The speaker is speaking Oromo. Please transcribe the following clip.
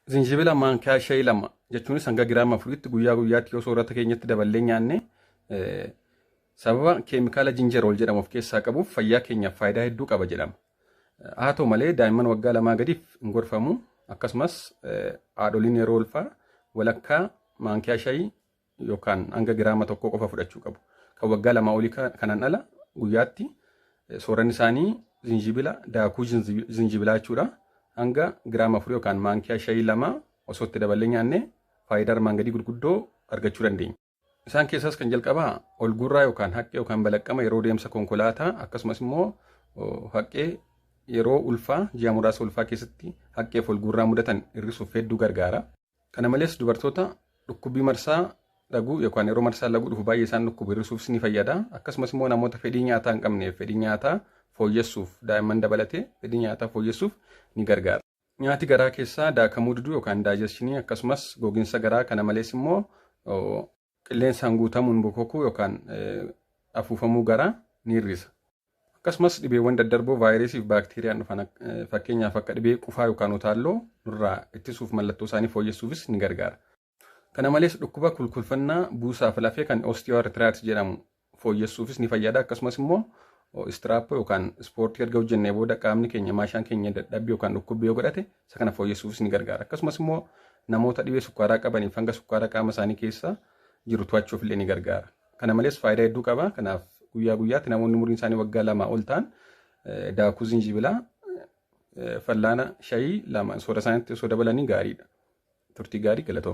Zinjibila maankiyaa shayii 2 jechuunis hanga giraama 4tti guyyaa guyyaatti yoo soorata keenyatti daballee nyaanne, sababa keemikaala gingerol jedhamu of keessaa qabuuf fayyaa keenyaaf faayidaa hedduu qaba jedhama. Haa ta'u malee, daa'imman waggaa 2 gadiif hin gorfamu. Akkasumas haadholiin yeroo ulfaa walakkaa maankiyaa shayii yookaan hanga giraama 1 qofa fudhachuu qabu. Kan waggaa 2 olii kanaan ala guyyaatti sooranni isaanii zinjibila, daakuu zinjibilaa jechuudha, hanga giraama 4 yookaan maankiyaa shayii 2 osoo itti daballee nyaanne faayidaa armaan gadii gurguddoo argachuu dandeenya. Isaan keessaas kan jalqabaa ol gurraa yookaan haqqee yookaan balaqqama yeroo deemsa konkolaataa, akkasumas immoo haqqee yeroo ulfaa, ji'a muraasa ulfaa keessatti haqqeef ol gurraa mudatan hir'isuuf hedduu gargaara. Kana malees, dubartoota dhukkubbii marsaa laguu yookaan yeroo marsaa laguu dhufu baay'ee isaan dhukkubu hir'isuufis ni fayyada. Akkasumas immoo namoota fedhii nyaataa hin qabneef fedhii nyaataa fooyyessuuf, daa'imman dabalatee fedhii nyaataa fooyyessuuf ni gargaara. Nyaati garaa keessaa daakamuu diduu yookaan digestionii, akkasumas gogiinsa garaa, kana malees immoo qilleensaan guutamuun bokokuu yookaan afuufamuu garaa ni hir'isa. Akkasumas dhibeewwan daddarboo vaayirasii fi baakteeriyaan dhufan, fakkeenyaaf akka dhibee qufaa yookaan utaalloo, nurraa ittisuuf, mallattoo isaanii fooyyessuufis ni gargaara. Kana malees dhukkuba kulkulfannaa buusaaf lafee kan osteoarthritis jedhamu fooyyessuufis ni fayyada. Akkasumas immoo istiraappoo yookaan ispoortii erga hojjennee booda qaamni keenya, maashaan keenya dadhabbii yookaan dhukkubbii yoo godhate, isa kana fooyyessuufis ni gargaara. Akkasumas immoo namoota dhibee sukkaaraa qabaniif hanga sukkaara qaama isaanii keessa jiru to'achuuf illee ni gargaara. Kana malees faayidaa hedduu qaba. Kanaaf guyyaa guyyaatti namoonni umuriin isaanii waggaa 2 ol ta'an daakuu zinjibilaa fallaana shayii 2 soora isaaniitti osoo dabalanii gaariidha. Turtii gaarii, galatooma.